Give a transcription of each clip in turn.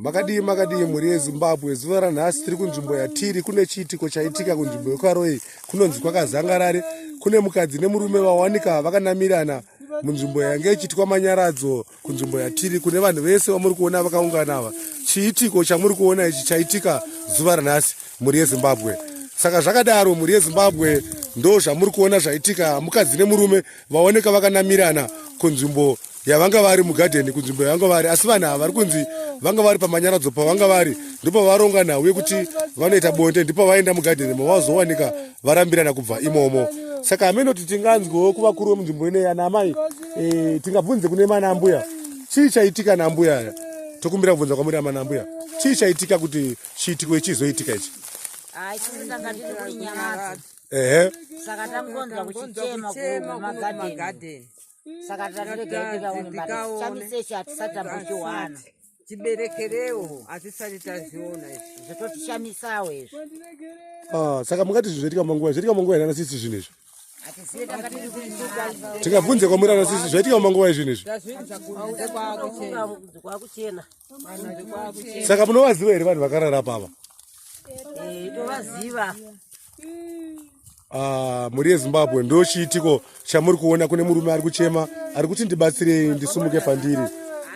Makadii makadii mhuri yeZimbabwe, zuva ranhasi tiri kunzvimbo yatiri kune chiitiko chaitika kunzvimbo yekwaRoyi kunonzi kwakazangarare kune mukadzi nemurume vawanika vakanamirana munzvimbo yange ichiitwa manyaradzo kunzvimbo yatiri kune vanhu vese vamuri kuona vakaungana ava. Chiitiko chamuri kuona ichi chaitika zuva ranhasi mhuri yeZimbabwe. Saka zvakadaro mhuri yeZimbabwe ndo zvamuri kuona zvaitika, mukadzi nemurume vaoneka vakanamirana kunzvimbo yavanga vari mugadheni kunzvimbo yavanga vari asi vanhu ava vari kunzi vanga vari pamanyaradzo pavanga vari ndopavaronga nhau yekuti vanoita bonde ndipo vaenda mugadheni mavazowanika varambirana kubva imomo saka hameno kuti tinganzwewo kuvakuru vemunzvimbo ineyi ana amai e, tingabvunze kune mana ambuya chii chaitika naambuya aya tokumbira kubvunza kwamuri amana ambuya chii chaitika kuti chiitiko ichi izoitika ichi ehe saka tangonzwa kuchichema kumagadheni saka tatirega tikaone but chamisei chatisati tambochiwana tiberekerewo hatisati tazviona izvi zvototishamisawo izvi ah, saka mungati zvinhu zvaitika manguva zvaitika manguva here anasisi zvinhu izvi tingabvunze kwamuri anasisi zvaitika manguva izvinhu izvi saka munovaziva here vanhu vakarara pava eh, tovaziva Ah, mhuri yezimbabwe ndo chiitiko chamuri kuona kune murume ari kuchema ari kuti ndibatsirei ndisumuke pandiri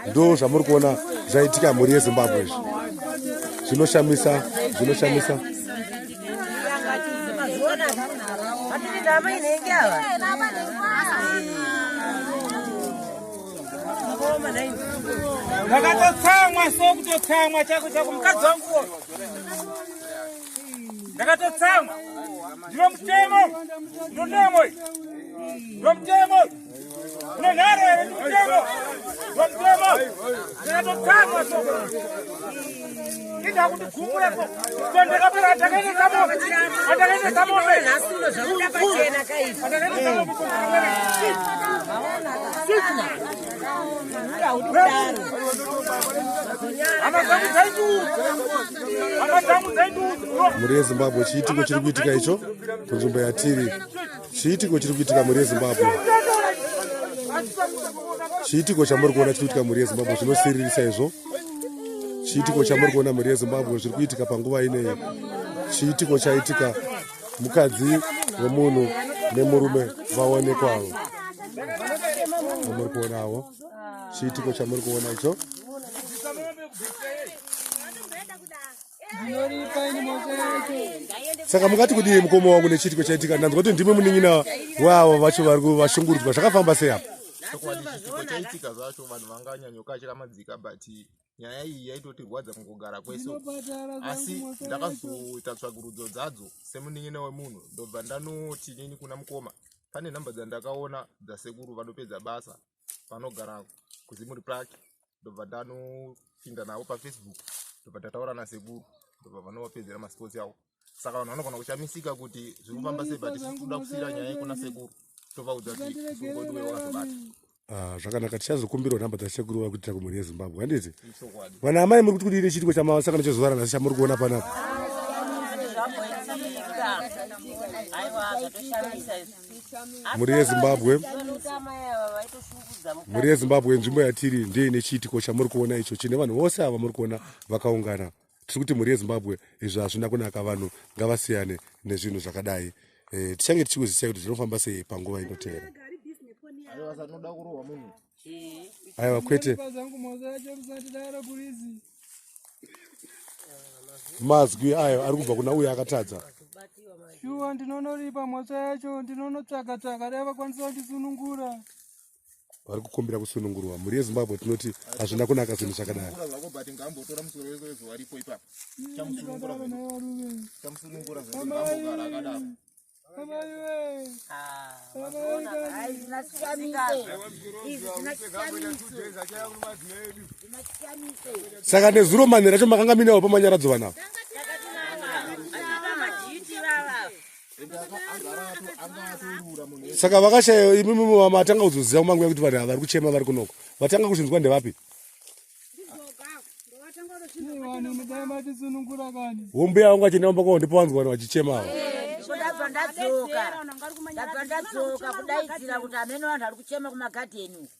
ndo zvamuri kuona zvaitika mhuri yezimbabwe izvi zvinoshamisa zvinoshamisa Ndakatotsamwa so kutotsamwa chako chako mukadzi wangu ndakatotsamwa ndiro mutemo ndiro mutemo ndiro mutemo unenharo here ndi mutemo ndiro mutemo ndakatotsamwa so inda kundigumbura so so ndakapera ndakaendesa mombe andakaendesa mombe andakaendesa mombe Mhuri yeZimbabwe, chiitiko chiri kuitika icho kunzvimbo yatiri. Chiitiko chiri kuitika mhuri yeZimbabwe. Chiitiko chamuri kuona chiri kuitika mhuri yeZimbabwe zvinosiririsa izvo. Chiitiko chamuri kuona mhuri yeZimbabwe zviri kuitika panguva ineyi. Chiitiko chaitika mukadzi wemunhu nemurume vaonekwawo vamuri kuonawo chiitiko chamuri kuona icho saka mungati kudii mukoma wangu nechiitiko chaitika ndanzwa kuti ndimwe munin'ina wavo vacho vari vashungurudzwa zvakafamba sei apa chokwadi chiitiko chaitika zvacho vanhu vanganyanyokachira madzika but nyaya iyi yaitotirwadza kungogara kwese asi ndakazoita tsvagurudzo dzadzo semunin'ina wemunhu ndobva ndanoti nini kuna mukoma pane nhamba dzandakaona dzasekuru vanopedza basa vanogara kuzimuri park ndobva ndanopinda navo pafacebook ndobva ndataura nasekuru ndobva vanovapedzera masports avo saka vanhu vanogona kushamisika kuti zviri kufamba sei but isu tinoda kusiira nyaya yekuna sekuru tovaudza kuti musungo wedu wakazobata Ah, zvakanaka tichazokumbirwa nhamba dzasekuru vakuitira kumhuri yezimbabwe handiti vana amai muri kuti kudii nechiitiko chamasangano chezuva ranhasi chamuri kuona panapa mhuri yezimbabwe mhuri yezimbabwe nzvimbo yatiri ndiye nechiitiko chamuri kuona icho chine vanhu vose ava muri kuona vakaungana tiri kuti mhuri yezimbabwe izvi hazvina kunaka vanhu ngavasiyane nezvinhu zvakadai e, tichange tichikuzisai kuti zvinofamba sei panguva inoteera aiwa kwete mazwi ayo ari kubva kuna uyo akatadza shuwa ndinonoripa mhosva yacho ndinonotsvaka tsvaka dai vakwanisa kundisunungura vari kukumbira kusunungurwa mhuri yezimbabwe tinoti hazvina kunaka zvinhu zvakadai saka nezuro manhero acho makanga minewo pamanyaradzo vanavo saka vakashaya imimi matanga kuzoziva kumanguva kuti vanhu ava vari kuchema vari kunoko vatanga kuzvinzwa ndevapi wombuya wangu achienda kumba kwavo ndipo vanzwa vanhu vachichema ava ndabva ndadzoka ndabva ndadzoka kudaidzira kuti hameno vanhu vari kuchema kumagadheni uku.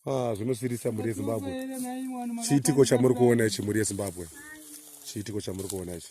Ah, zvinosirisa mhuri yeZimbabwe. Here nhai mwana Chiitiko chamuri kuona ichi, mhuri yeZimbabwe, chiitiko chamuri kuona ichi.